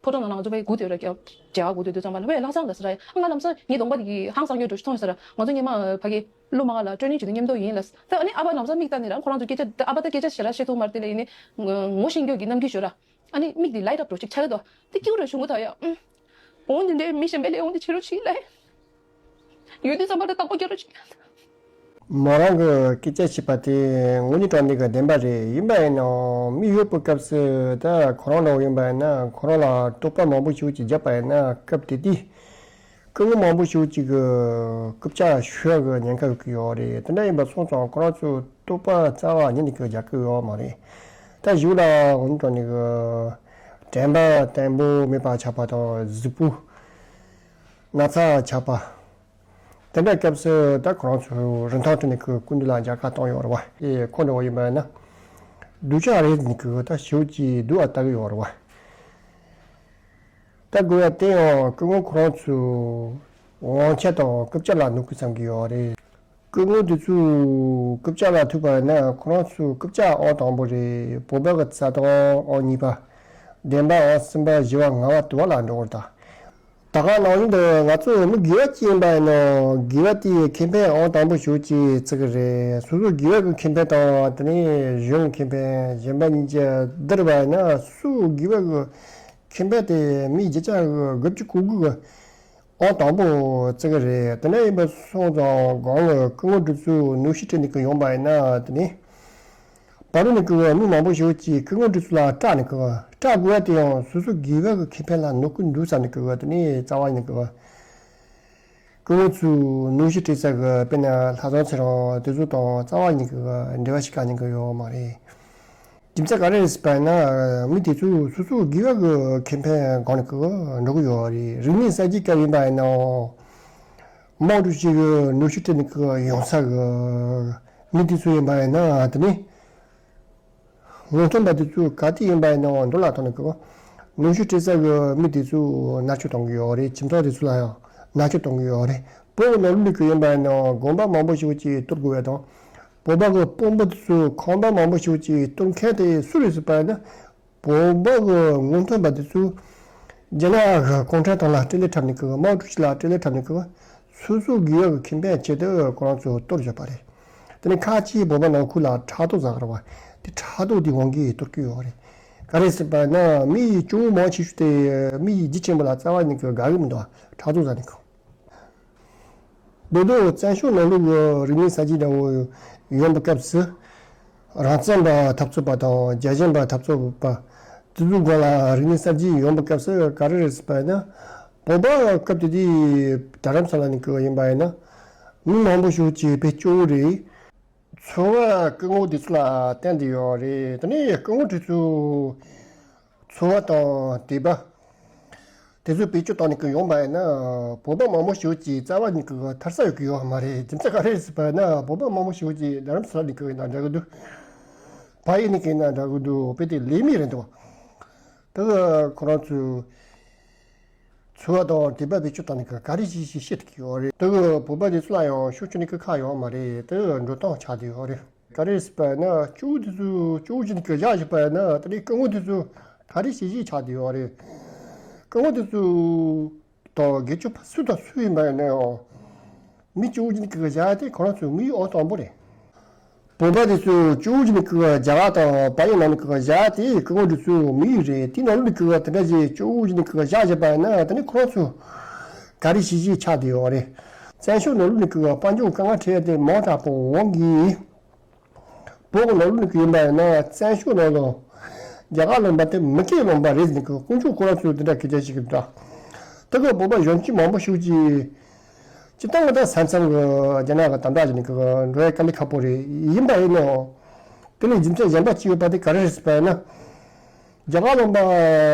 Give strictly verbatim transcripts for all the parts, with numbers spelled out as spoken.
ཕོ་བྲང་ནང་ལ་ང་ཚོ་ཕ་གི་སྒུག་བསྡད་ར། རྒྱལ་བ་སྒུག་བསྡད་དུས་ཙམ་པ་ལ་བས་ལྷག་བསམ་ལ་ཟེར་ར། ང་ལམ་སང་ངའི་གདོང་པ་དེ་གི་ཧང་སང་ཉོ་འགྲོ་ཞིག་མཐོང་ཡོད་ཟེར་ར། ང་ཚོ་སྔོན་མ་ཕ་གི་ཀླུ་མ་ལ་སྤྲོད་མཁན་བྱེད་དུས་མཉམ་དུ་ཡིན་ལ་ཟེར། ཨ་ནི་ཨ་ཕ་ལམ་སང་མིག་ལྟ་ནི་ར་ཁོ་རང་ཚོ་སྐད་ཆ་ཨ་ཕ་ད་སྐད་ཆ་ཞེ་དྲག་བཤད་ཐུབ་མ་རེད། དེ་ལ་ཡིན་ནི་ངོ་ཤེས་རྒྱུ་གི་རྣམ་འགྱུར་ཤོད་ར། ཨ་ནི་མིག་དེ་ལའི་ཊི་ཨབ་འགྲོ་ཞིག་ཆགས་ཀྱི་འདུག་དེ་སྐྱིད་པོ་ར་བྱུང་གི་ད་ཡ། ཨུམ། འོ་འདི་འདྲའི་མི་གཞན་པའི་ལས་འོ་འདི་བྱེད་རོགས་བྱེད་ལ། ཡོད་དུས་ཙམ་པ་ལ་བདག་པོ་རྒྱག་རོགས་བྱེད། མོ་རང་གི་སྐད་ཆ་བཤད་པ་དེ་དངོས་གནས་དྲང་གནས་ཀྱི་བདེན་པ་རེད། ཡིན་པ་ཡིན་ནའང་མི་ཡོད་པའི་སྐབས་སུ་ད་ཁོ་རང་འདྲ་བོ་ཡིན་པ་ཡིན་ན་ཁོ་རང་ལ་བསྟོད་པ་མང་པོ་ཞིག་ཅིག་བརྒྱབ་པ་ཡིན་ན་སྐབས་དེ་དུས་སྐུ་ངོ་མང་པོ་ཞིག་ཅིག་གི་རྐུབ་ཀྱག་ཤོར་གི་ཉེན་ཁ་ཡོད་ཀྱི་ཡོད་རེད། དེ་འདྲ་ཡིན་པ་སོང་ཙང་ཁོ་རང་ཚོས་བསྟོད་པ་རྩ་བ་ཉིད་ནས་ཀྱི་རྒྱག་གི་ཡོད་མ་རེད། ད་གཞུག་ལ་དངོས་གནས་དྲང་གནས་ཀྱི་དྲན་པ་བརྟན་པོ་མེད་པ་ཆགས་པ་དང་གཟུགས་པོ་ན་ཚ་ཆགས་པ། དེ་འདྲ་སྐབས་སུ་ད་ཁོ་རང་ཚོ་རིན་ཐང་སྤྲད་ནས་ཁོའི་སྐུ་མདུན་ལ་མཇལ་ཁ་བཏང་ཡོད་རེད་བ། ཨེ་ཁོ་འདྲ་བོ་ཡིན་པ་ཡིན་ན་སྡུག་ཅག་རེད་ནས་ཁོས་ད་ཞེ་པོ་ཅིག་སྡུག་ཨ་ལྟ་གི་ཡོད་རེད་བ། ད་དགོས་ཡ་དེ་ཡང་སྐུ་ངོ་ཁོ་རང་ཚོའི་དབང་ཆ་དང་རྐུབ་ཀྱག་ལ་གནོད་ཀི་བསམ་གི་ཡོད་རེད། སྐུ་ངོ་དེ་ཚོས་རྐུབ་ཀྱག་ལ་ཐུག་པ་ཡིན་ན་ཁོ་རང་ཚོའི་རྐུབ་ཀྱག་ཨང་དང་པོ་རེད། བོད་པ་གི་རྩ་དོན་ཨང་གཉིས་པ། བདེན་པ་ཨང་གསུམ་པ། ཞི་བ་ལྔ་པ་དུ་བ་ལ་འགྲོ་བར་གདའ། ད་ག་ནང་བཞིན་དུ་ང་ཚོ་མི་དགེ་བ་ཅན་ཡིན་པ་ཡིན་ནོ། དགེ་བ་དེའི་ཁེ་ཕན་ཨང་དང་པོ་ཞིག་ཅིག་བརྩི་གི་རེད། སོ་སོ་དགེ་བ་གི་ཁེ་ཕན་དང་དེ་ནས་གཞུང་ཁེ་ཕན་གཞན་པ་གཉིས་ཀྱི་བསྡུར་བ་ཡིན་ན་སུ་དགེ་བ་གི་ཁེ་ཕན་དེ་མི་བརྒྱ་ཆ་དགུ་བཅུ་གོ་དགུ་གི་ཨང་དང་པོ་བརྩི་གི་རེད། དེ་འདྲ་ཡིན་པ་སོང་ཙང་གང་གི་སྐུ་ངོ་དེ་ཚོས་གནོན་ཤུགས་སྤྲད་ནས་ཀྱི་ཡོང་པ་ཡིན་ན་དེ་ནི། བར་དུ་ནས་ཀྱི་མི་མང་པོ་ཞིག་གིས་སྐུ་ངོ་དེ་ཚོ་ལ་སྐྲག་ནས་ཀྱི་སྐྲག་དགོས་ཡ་དེ་ཡང་སོ་སོ་དགེ་བ་གི་ཁེ་ཕན་ལ་གནོད་ཀྱི་འདུག་བསམ་ནས་ཀྱི་དེ་ནི་རྩ་བ་ཉིད་ཀྱི་སྐུ་ངོ་ཚོས་གནོན་ཤུགས་སྤྲད་ས་གི་དཔེར་ན་ལྷ་བཟང་ཚེ་རིང་དེ་ཚོ་དང་རྩ་བ་ཉིད་ཀྱི་འབྲེལ་བ་ཞིག་ག་ཉན་གྱི་ཡོད་མ་རེད། རྒྱུ་མཚན་ག་རེ་རེད་ཟེར་བ་ཡིན་ན་མི་དེ་ཚོས་སོ་སོ་དགེ་བ་གི་ཁེ་ཕན་སྒང་ནས་ཀྱི་འགྲོ་གི་ཡོད་རེད། རིག་གནས་གསར་བརྗེའི་སྐབས་ཡིན་པ་ཡིན་ནའང་། དམངས་ཁྲོད་ཅིག་གི་ནུས་ཤུགས་སྤྲད་ནས་ཀྱི་ཡོང་ས་གི་མི་དེ་ཚོ་ཡིན་པ་ཡིན་ན་དེ་ནི་སྔོན་ཐོན་པ་དེ་ཚོ་ག་དུས་ཡིན་པ་ཡིན་ནའང་འགྲོ་ལ་ཐོག་ནས་ཀྱི་ནུས་ཤུགས་སྤྲད་ས་གི་མི་དེ་ཚོ་མནར་གཅོད་གཏོང་གི་ཡོད་རེད། ཁྱིམ་ཚང་དེ་ཚོ་ལ་ཡང་མནར་གཅོད་གཏོང་གི་ཡོད་རེད། བོད་ཀྱི་ནང་ལོགས་ཀྱི་ཡིན་པ་ཡིན་ནའང་དགོན་པ་མང་པོ་ཞིག་ཅིག་གཏོར་དགོས་པ་དང་། བོད་པ་གི་དཔོན་པོ་དེ་ཚོས་ཁང་པ་མང་པོ་ཞིག་ཅིག་གཏོར་མཁན་དེ་སུ་རེད་ཟེར་བ་ཡིན་ན། བོད་པ་གི་སྔོན་ཐོན་པ་དེ་ཚོས་རྒྱ་ནག་གི་གུང་ཁྲན་ཏང་ལ་སྤྲེལ་ལད་འཁྲབ་ནས་ཀྱི་དམངས་ཁྲོད་ཅིག་ལ་སྤྲེལ་ལད་འཁྲབ་ནས་ཀྱི་སོ་སོའི་དགེ་བ་གི་ཁེ་ཕན་ཆེད་དུ་ཁོ་རང་ཚོ་གཏོར་བཞག་པ་རེད། དེ་ནས་ཁ་ཅིག་བོད་པ་ནང་ཁུལ་ལ་ཕྲག་དོག་ཟ་གི་རེད་བ། དེ་ཕྲག་དོག་དེའི་དབང་གིས་གཏོར་གྱི་ཡོད་རེད། ག་རེ་ཟེར་བ་ན་མི་ཡི་སྐྱོ་བོ་མང་ཆེ་ཤོས་དེ་མི་ཡི་རྒྱུ་ཆེན་པོ་ལ་རྩ་བ་ཉིད་ཀྱི་དགའ་གི་མི་འདུག་ཕྲག་དོག་ཟ་ནས་ཀྱི། རྡོ་རྡོ་བཙན་བྱོལ་ནང་ལུགས་ཀྱི་རིག་གནས་གསར་བརྗེ་འདྲ་བོ་ཡོང་བའི་སྐབས་སུ། རང་བཙན་པ་འཐབ་རྩོད་པ་དང་རྒྱལ་ཞེན་པ་འཐབ་རྩོད་པ་དེ་ཚོའི་སྒང་ལ་རིག་གནས་གསར་བརྗེ་ཡོང་བའི་སྐབས་སུ་ག་རེ་རེད་ཟེར་བ་ཡིན་ན། བོད་པ་སྐབས་དེ་དུས་རྡ་རམ་ས་ལ་ནས་ཀྱི་ཡིན་པ་ཡིན་ན། མི་མང་པོ་ཞིག་གིས་དཔེ་སྐྱོ་བོ་རེད། འཚོ་བ་སྐུ་ངོ་དེ་ཚོ་ལ་བརྟེན་བསྡད་ཡོད་རེད། དེ་ནས་སྐུ་ངོ་དེ་ཚོའི་འཚོ་བ་དང་དད་པ་དེ་ཚོ་བེད་སྤྱོད་བཏང་ནས་ཀྱི་ཡོང་པ་ཡིན་ན་བོད་པ་མང་པོ་ཞིག་གིས་རྩ་བ་ཉིད་ཀྱི་ཐར་ས་ཡོད་ཀྱི་ཡོད་མ་རེད། རྒྱུ་མཚན་ག་རེ་རེད་ཟེར་བ་ཡིན་ན་བོད་པ་མང་པོ་ཞིག་གིས་རྡ་རམ་ས་ལ་ནས་ཀྱི་ཡིན་ན་འདྲ་གི་འདུག་བལ་ཡུལ་ནས་ཀྱི་ཡིན་ན་འདྲ་གི་འདུག་དཔེ་དེ་ལས་མེད་རེད་འདུག་ད་ཁོ་རང་ཚོའི་འཚོ་བ་དང་དད་པ་བེད་སྤྱོད་བཏང་ནས་ག་ག་རེ་བྱེད་ཞེས་བཤད་ཀྱི་ཡོད་རེད། དེ་གི་བོད་པ་དེ་ཚོ་ལ་ཡང་ཤུགས་ཆུ་ནི་ཀི་ཁ་ཡོད་མ་རེད། དེ་འགྲོ་སྟངས་ཆགས་བསྡད་ཡོད་རེད། ག་རེ་ཟེར་བ་ན་སྐྱོ་བོ་དེ་ཚོ་སྐྱོ་བོ་ཅིག་ནི་ཀི་བཞག་བཞག་པ་ཡིན་ན་དེ་ནི་སྐུ་ངོ་དེ་ཚོ་ག་རེ་བྱེད་ཞེས་ཆགས་བསྡད་ཡོད་རེད། སྐུ་ངོ་དེ་ཚོ་དང་དགེ་ཆོས་པ་སུ་དང་སུ་ཡིན་པ་ཡིན་ན་ཡང་མི་སྐྱོ་བོ་ཅིག་ནི་ཀི་བཞག་དེ་ཁོ་རང་ཚོའི་མི་ཡི་ཨང་དང་པོ་རེད། བོད་པ་དེ་ཚོས་སྐྱོ་བོ་ཅིག་ནི་ཀི་རྒྱ་གར་དང་བལ་ཡུལ་ནང་ནི་ཀི་བཞག་དེ་སྐུ་ངོ་དེ་ཚོའི་མི་ཡུལ་རེད། དེ་ནང་ལོགས་ནི་ཀི་དེ་འདྲ་ཞིག་སྐྱོ་བོ་ཅིག་ནི་ཀི་བཞག་བཞག་པ་ཡིན་ན་དེ་ནི་ཁོ་རང་ཚོ་ག་རེ་བྱེད་ཞེས་ཆགས་བསྡད་ཡོད་རེད། བཙན་བྱོལ་ནང་ལོགས་ནི་ཀི་དཔལ་འབྱོར་དཀའ་ངལ་འཕྲད་དེ་མང་དྲགས་པོ་འོང་གིས། བོད་ཀྱི་ནང་ལོགས་ནས་ཡིན་པ་ཡིན་ན་བཙན་བྱོལ་ནང་ལ་རྒྱ་གར་ལུང་པ་དེ་མི་སྐད་ལུང་པ་རེད་ཟེར་ནས་ཀྱི་དཀོན་མཆོག་ཁོ་རང་ཚོས་འདི་འདྲ་སྐད་ཆ་བཤད་ཀྱི་འདུག་ད་གི་བོད་པ་གཞོན་སྐྱེས་མང་པོ་ཞིག་གིས་སྤྱིར་བཏང་གི་ད་ས་མཚམས་ཀྱི་རྒྱ་ནག་གི་དམ་དྲག་བྱས་ནས་ཀྱི་འགྲོ་ཡ་དཀའ་ལས་ཁག་པོ་རེད། ཡིན་པ་ཡིན་ནའང་དེ་ལས་རྒྱུ་མཚན་གཞན་པ་ཅིག་ཡོད་པ་དེ་ག་རེ་རེད་ཟེར་བ་ཡིན་ན། རྒྱ་གར་ལུང་པ་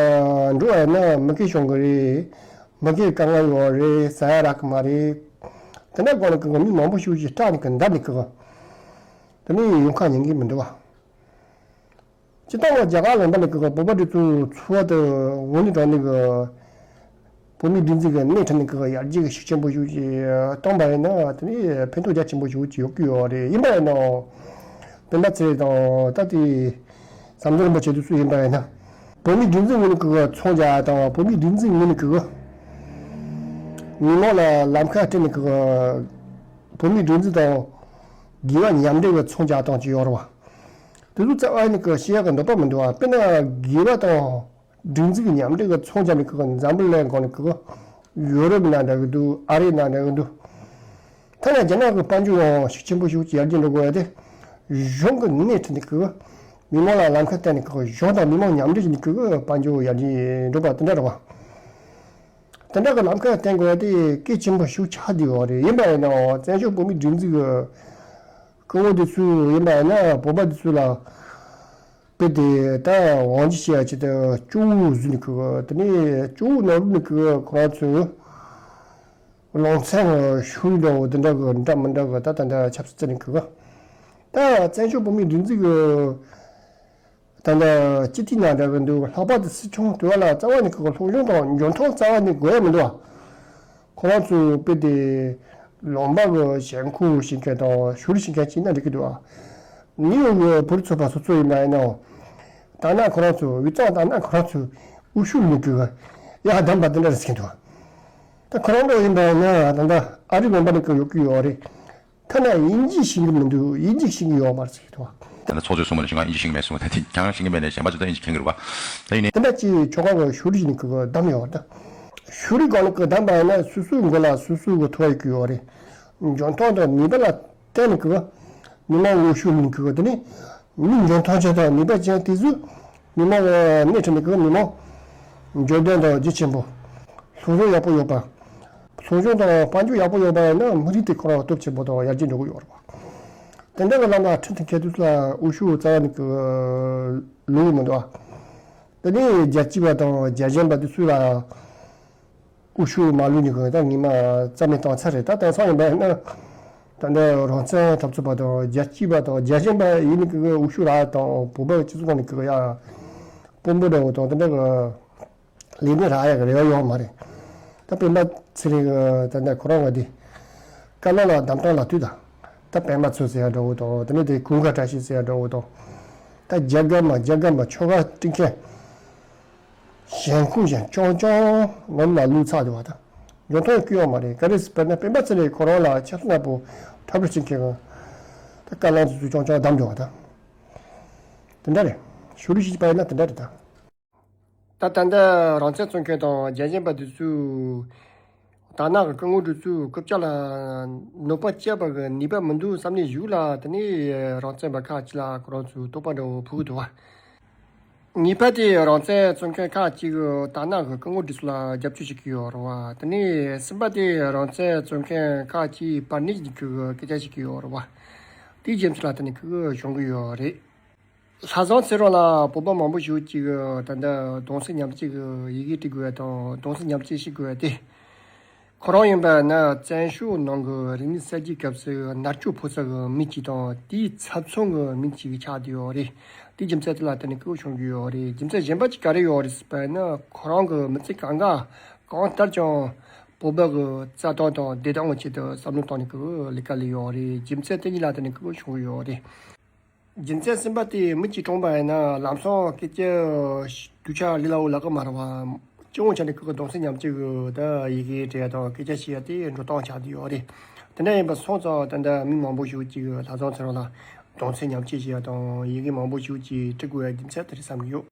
འགྲོ་བ་ཡིན་ན་མི་སྐད་ཤོང་གི་རེད། མི་སྐད་དཀའ་ངལ་ཡོད་རེད། ཟ་ཡ་རག་གི་མ་རེད། དེ་འདྲ་སྒང་ནས་ཀྱི་མི་མང་པོ་ཞིག་གིས་སྐྲག་ནས་ཀྱི་འདར་ནས་ཀྱི་དེ་ནས་ཡོང་ཁ་ཉན་གི་མི་འདུག་བ། སྤྱིར་བཏང་བ་རྒྱ་གར་ལུང་པ་ནས་ཀྱི་བོད་པ་དེ་ཚོའི་འཚོ་བ་དེ་དངོས་གནས་དྲང་གནས་ཀྱི་བོད་མིའི་སྒྲིག་འཛུགས་ཀྱི་སྣེ་ཁྲིད་ནས་ཀྱི་ཡར་རྒྱས་ཀྱི་ཤུགས་ཆེན་པོ་ཞིག་ཅིག་བཏང་པ་ཡིན་ན་དེ་ནས་ཕན་ཐོགས་རྒྱ་ཆེན་པོ་ཞིག་ཅིག་ཡོང་གི་ཡོད་རེད། ཡིན་པ་ཡིན་ནའང་སྤེན་པ་ཚེ་རིང་དང་ད་ལྟའི་ཟམ་གདོང་རིན་པོ་ཆེ་དེ་ཚོ་ཡིན་པ་ཡིན་ན། བོད་མིའི་སྒྲིག་འཛུགས་ངོས་ནས་ཀྱི་ཚོང་རྒྱག་དང་བོད་མིའི་སྒྲིག་འཛུགས་ངོས་ནས་ཀྱི་མི་མང་ལ་ལམ་ཁ་སྟོན་ནས་ཀྱི་བོད་མིའི་སྒྲིག་འཛུགས་དང་དགེ་བ་མཉམ་འབྲེལ་གྱི་ཚོང་རྒྱག་སྟངས་ཅིག་ཡོད་རེད་བ། དེ་ཚོ་རྩ་བ་ནས་ཀྱི་བཤད་ཡག་གི་འདོད་པ་མི་འདུག་བ། དཔེར་ན་དགེ་བ་དང་སྒྲིག་འཛུགས་ཀྱི་མཉམ་འབྲེལ་གྱི་ཚོང་རྒྱག་ནས་ཀྱི་འཛམ་བུ་གླིང་སྒང་ནས་ཀྱི་ཡོ་རོབ་ནང་འདྲ་གི་འདུག་ཨ་རི་ནང་འདྲ་གི་འདུག་ཐ་ན་རྒྱ་ནག་གི་དཔལ་འབྱོར་ཡང་ཤུགས་ཆེན་པོ་ཞིག་ཡར་རྒྱས་འགྲོ་དགོས་ཡ་དེ་གཞུང་གི་སྣེ་ཁྲིད་ནས་ཀྱི་མི་མང་ལ་ལམ་ཁ་བསྟན་ནས་ཀྱི་གཞུང་དང་མི་མང་མཉམ་འབྲེལ་བྱས་ནས་ཀྱི་དཔལ་འབྱོར་ཡར་རྒྱས་འགྲོ་བ་དེ་འདྲ་རེད་བ། དེ་འདྲ་གི་ལམ་ཁ་བསྟན་དགོས་ཡ་དེ་གལ་ཆེན་པོ་ཞིག་ཆགས་བསྡད་ཡོད་རེད། ཡིན་པ་ཡིན་ནའང་བཙན་བྱོལ་བོད་མིའི་སྒྲིག་འཛུགས་ཀྱི་སྐུ་ངོ་དེ་ཚོས་ཡིན་པ་ཡིན་ན་བོད་པ་དེ་ཚོ་ལ་དཔེ་དེ་ད་དབང་སྒྱུར་བྱེད་ཡ་ཆེད་དུ་སྐྱོ་བོ་བཟོས་ནས་ཀྱི་དེ་ནས་སྐྱོ་བོ་ནང་བཟོས་ནས་ཀྱི་ཁོ་རང་ཚོས། ལུང་ཚན་གྱི་ཤུལ་འདྲ་བོ་དེ་འདྲ་གི་འདྲ་མི་འདྲ་གི་ད་ད་འདྲ་ཆབ་སྲིད་རྩ་ནས་གི་གི་ད་བཙན་བྱོལ་བོད་མིའི་སྒྲིག་འཛུགས་ཀྱི་ད་འདྲ་སྤྱི་འཐུས་ནང་འདྲ་གི་འདུག་ལྷག་པར་དུ་སྲིད་སྐྱོང་དེ་བ་ལ་རྩ་བ་ནས་གི་སློབ་སྦྱོང་དང་འཇོན་ཐང་རྩ་བ་ནས་དགོས་ཡ་མི་འདུག་བ། ཁོ་རང་ཚོ་དཔེ་དེ་ལུང་པ་གི་ཞེན་ཁོག་བྱེད་མཁན་དང་ཤུགས་རིག་བྱེད་མཁན་ཅིག་ན་འགྲིག་གི་འདུག་བ། ནིའུ་ཡོག་གི་བོད་རིགས་ཚོགས་པ་སོ་སོ་ཡིན་པ་ཡིན་ནའང་ད་ན་ཁོ་རང་ཚོ་འུ་ཚང་ད་ན་ཁོ་རང་ཚོ་འུ་ཤུལ་ནས་གི་གི་ཡ་གདམ་པ་དེ་འདྲ་རེད་ཟེར་གི་འདུག་བ། ད་ཁོ་རང་འདྲ་ཡིན་པ་ཡིན་ན་ད་ལྟ་ཨ་རི་ལུང་པ་ནས་ཀྱང་ཡོད་ཀྱི་ཡོད་རེད། ཐ་ན་དབྱིན་ཇི་ཤེས་ཀྱི་མི་འདུག་དབྱིན་ཇི་ཤེས་ཀྱི་ཡོད་མ་རེད་ཟེར་གྱི་འདུག་ད་ལྟ་ཚོགས་གཙོས་གསུངས་པ་ནང་བཞིན་ང་དབྱིན་ཇི་ཤེས་ཀྱི་མེད་གསུངས། ད་དེ་ཁྱེད་རང་ཤེས་ཀྱི་མེད་ནས་གཞན་པ་ཚོ་ད་དབྱིན་ཇི་མཁྱེན་གྱི་རེད་བ། ད་ཡིན་ནའི། དེ་འདྲ་ཅིག་ཆོལ་ཁ་གི་ཤུགས་རིག་ནས་ཀྱི་གདམ་ཡོད་རེད། ཤུགས་རིག་སྒང་ནས་ཀྱི་གདམ་པ་ཡིན་ན་སོ་སོའི་མགོ་ལ་སོ་སོའི་གི་ཐོ་ཡོད་ཀྱི་ཡོད་རེད། འཇོན་ཐང་དང་ནུས་པ་ལ་བརྟེན་ནས་ཀྱི་མི་མང་འོས་ཤོག་ལེན་གྱི་དེ་ནི་མི་འཇོན་ཐང་ཅན་དང་ནུས་པ་ཅན་དེ་ཚོས་མི་མང་གི་སྣེ་ཁྲིད་ནས་ཀྱི་མི་མང་འཇོན་ལྡན་དང་རྒྱུ་ཆེན་པོ། སློབ་སྦྱོང་ཡག་པོ་ཡོད་པ། སློབ་སྦྱོང་དང་དཔལ་འབྱོར་ཡག་པོ་ཡོད་པ་ཡིན་ན་མི་རིགས་དེ་ཁོ་རང་སྟོབས་ཆེན་པོ་དང་ཡར་རྒྱས་འགྲོ་གི་ཡོད་རེད་བ། དེ་འདྲ་གི་ལམ་ལ་ཁྲིད་དེ་མཁན་དེ་ཚོ་ལ་འོས་ཤོག་རྩ་བ་ནས་ཀྱི་ལོས་མི་འདུག་བ། དེ་ནས་རྒྱལ་གཅེས་པ་དང་རྒྱལ་ཞེན་པ་དེ་ཚོ་ལ། འོས་ཤོག་མ་ལུས་ནི་གི་ད་ངས་མ་རྩ་མེད་བཏང་ཚར་རེད། ད་དེང་སང་ཡིན་པ་ཡིན་ན་ད་འདི་རང་བཙན་འཐབ་རྩོད་པ་དང་རྒྱལ་གཅེས་པ་དང་རྒྱལ་ཞེན་པ་ཡིན་ནི་གི་འོས་ཤོག་རག་དང་བོད་པ་སྤྱི་ཚོགས་ནང་ནས་གི་ཡ་དཔོན་པོ་འདྲ་བོ་དང་དེ་འདྲ་གི་ལས་སྣེ་རག་ཡ་གི་རེ་བ་ཡོད་མ་རེད། ད་སྤེན་པ་ཚེ་རིང་གི་ད་འདི་ཁོ་རང་གི་དེ་བཀའ་བློན་ལ་གདམ་སྟངས་ལ་ལྟོས་དང་། ད་སྤེན་པ་ཚོ་ཟེར་ཡ་འདྲ་བོ་དང་དེ་ནས་དེ་ཀུན་དགའ་བཀྲ་ཤིས་ཟེར་ཡ་འདྲ་བོ་དང་། ད་རྒྱ་སྒམ་མ་རྒྱ་སྒམ་མ་ཆོལ་ཁ་སྤྲིན་མཁན། ཞེན་ཁོག་ཅན་རྐྱང་རྐྱང་ངོམ་ལ་ལུས་ཚར་འདུག་བ་དང་། འཇོན་ཐང་སྐྱོ་བ་མ་རེད། ག་རེ་ཟེར་བ་ན་སྤེན་པ་ཚེ་རིང་ཁོ་རང་ལ་ཆབ་སྲིད་ནག་པོ་འཁྲབ་རེས་བྱེད་མཁན་གང་། ད་བཀའ་བློན་ཚོ་ཚོས་རྐྱང་རྐྱང་བདམས་འདུག་བ་དང་། དེ་འདྲ་རེད། ཤུགས་རིག་ཞིག་པ་ཡིན་ན་དེ་འདྲ་རེད་ད། ད་ད་ལྟ་རང་བཙན་རྩོད་མཁན་དང་རྒྱལ་ཞེན་པ་དེ་ཚོས། དར་ནག་གི་སྐུ་ངོ་དེ་ཚོས་རྐུབ་བཀྱག་ལ་གནོད་པ་བསྐྱལ་བ་གི་ནུས་པ་མི་འདུག་བསམ་ནས་བཞུགས་ལ་དེ་ནས་རང་བཙན་པ་ཁག་ཅིག་ལ་ཁོ་རང་ཚོས་དོགས་པ་འདྲ་བོ་ཕུལ་གི་འདུག་བ། གཉིས་པ་དེ་རང་བཙན་རྩོད་མཁན་ཁག་ཅིག་གིས་དར་ནག་གི་སྐུ་ངོ་དེ་ཚོ་ལ་རྒྱབ་སྐྱོར་བྱེད་ཀྱི་ཡོད་རེད་བ། དེ་ནས་གསུམ་པ་དེ་རང་བཙན་རྩོད་མཁན་ཁག་ཅིག་བར་གནས་ཀྱི་སྐད་ཆ་བཤད་ཀྱི་ཡོད་རེད་བ། དེའི་རྒྱུ་མཚན་ལ་བརྟེན་ནས་ཁོ་གིས་བྱུང་གི་ཡོད་རེད། ལྷ་བཟང་ཚེ་རིང་ལ་བོད་པ་མང་པོ་ཞིག་ཅིག་གིས་ད་ལྟ་གདུང་སེམས་མཉམ་སྐྱེད་ཀྱི་ཡི་གེ་འབྲི་དགོས་ཡ་དང་གདུང་སེམས་མཉམ་སྐྱེད་བྱེད་དགོས་ཡ་དེ། ཁོ་རང་ཡིན་པ་ན་བཙན་བྱོལ་ནང་གི་རིག་གནས་གསར་བརྗེའི་སྐབས་སུ་མནར་གཅོད་ཕོག་ས་གི་མི་གཅིག་དང་དེའི་ཚབ་མཚོན་གྱི་མི་གཅིག་ཆགས་བསྡད་ཡོད་རེད། དེའི་རྒྱུ་མཚན་དེ་ལ་བརྟེན་ནས་སྐུ་བྱུང་གི་ཡོད་རེད། རྒྱུ་མཚན་གཞན་པ་གཅིག་ག་རེ་ཡོད་རེད་ཟེར་བ་ན་ཁོ་རང་གི་མི་ཚེ་གང་ག་གང་ལྟར་ཀྱང་བོད་པ་གི་རྩ་དོན་དང་བདེ་ཐང་གི་ཆེད་དུ་བསམ་བློ་བཏང་ནས་སྐུ་ལས་ཀ་ལས་ཡོད་རེད། རྒྱུ་མཚན་དེ་གཉིས་ལ་བརྟེན་ནས་སྐུ་བྱུང་གི་ཡོད་རེད། རྒྱུ་མཚན་གསུམ་པ་དེ་མི་གཅིག་གྲོངས་པ་ཡིན་ན་ལམ་སང་སྐད་ཆ་སྡུག་ཅག་ལས་སླ་བོ་ལབ་ཀྱི་མ་རེད་བ། སྤྱི་ཡོངས་ཆ་ནས་ཁོ་གི་གདུང་སེམས་མཉམ་སྐྱེད་ཀྱི་ད་ཡི་གེ་འབྲི་ཡ་དང་སྐད་ཆ་བཤད་ཡ་དེ་འགྲོ་སྟངས་ཆགས་བསྡད་ཡོད་རེད། དེ་འདྲ་ཡིན་པ་སོང་ཙང་ད་ལྟ་མི་མང་པོ་ཞིག་ཅིག་གིས་ལྷ་བཟང་ཚེ་རིང་ལ་གདུང་སེམས་མཉམ་སྐྱེད་བྱེད་ཡ་དང་ཡི་གེ་མང་པོ་ཞིག་ཅིག་འབྲི་དགོས་ཡ་རྒྱུ་མཚན་དེ་རེད་བསམ་གྱི་ཡོད།